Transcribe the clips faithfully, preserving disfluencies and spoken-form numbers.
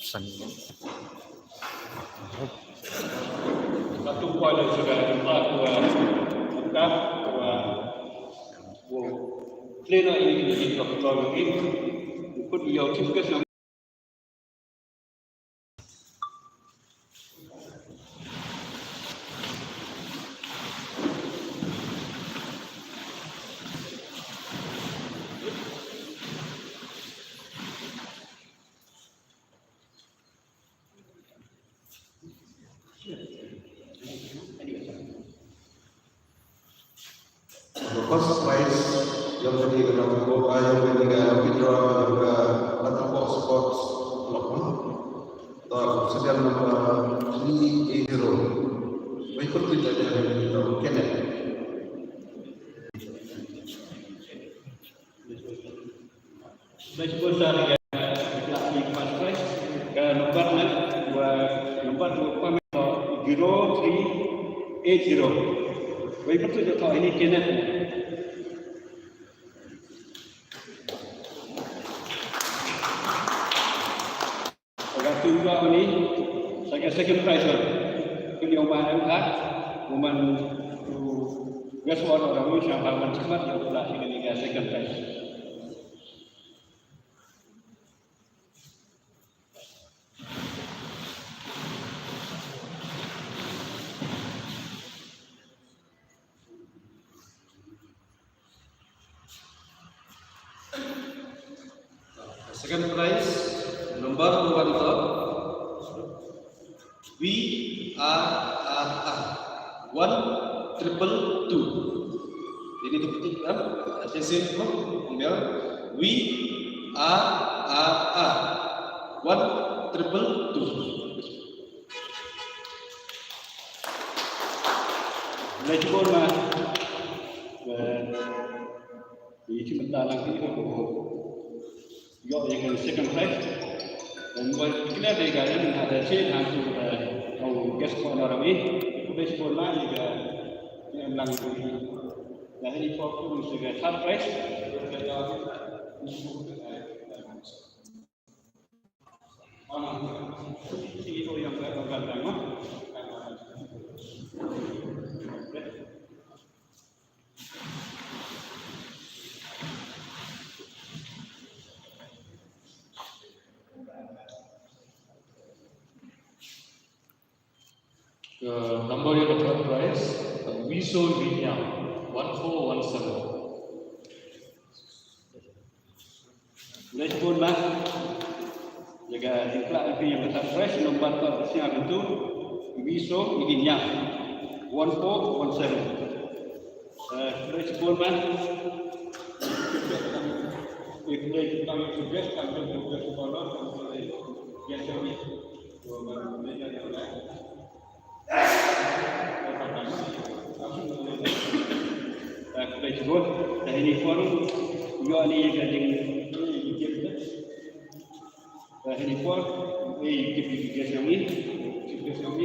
Satu point yang sudah dibuat dua buka dua plena ini di Dr. Yuri. Ikut dia juga. First prize jong kane ka dang ko ka jong kane ka lucky draw jong ka Latangboh Sports Club. Ta serial number three eight zero. Wei put tu jadi Kenneth. Baik, sponsor ya, kelas ni first prize. Ke nombor na, dua, nombor dua, pamit zero three eight zero. Wei betul je tau ini Kenneth. Oga tu juga ni, saya second prize lah. Kini Oma M H, Woman tu, guess what, orang ni siapa man cemat dia pula sini ni second prize. Second prize, number one to V R R R one triple two. Ini tu betul kan? Saya sih tu ambil V R R R one triple two. Lagi pun mah. Ïa ki mynta lang ki ko ïoh ïa ka second prize. Dan ba clear de ga ïa mynta da che hang tu, eh, au guest of honour ami. Ku dei shibun ma ïa ka ïa lang ki. Da hini pok tu mesti ga third prize. Uh, number ïa ka third prize, uh, Wiso Winyam, one four one seven. Leit bun ma. Ïa ka jingkhlad ïa ka third prize, number ka sñiaw itu, Wiso Winyam, one four one seven. Eh, leit bun ma. Ïa ka leit bun ma. Khublei shibun. Te hynñiew por ïoh ïa ka jing, eh, hynñiew por ïa ka jingïaseng, jingïaseng.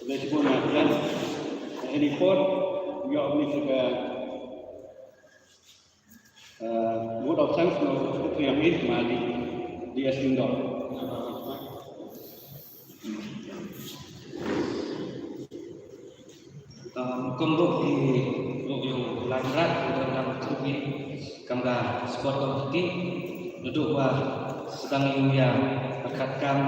Khublei shibun, eh, Jan. Hynñiew por ïoh ïa ka, eh, vote of thanks na u President ma D S Lyngdoh. Kum ruh ki ruh ïa u Lai Mrad, u dang dang tu ki kam ka sport committee, naduh ba sdang ïa u ïa pyrkhat kam.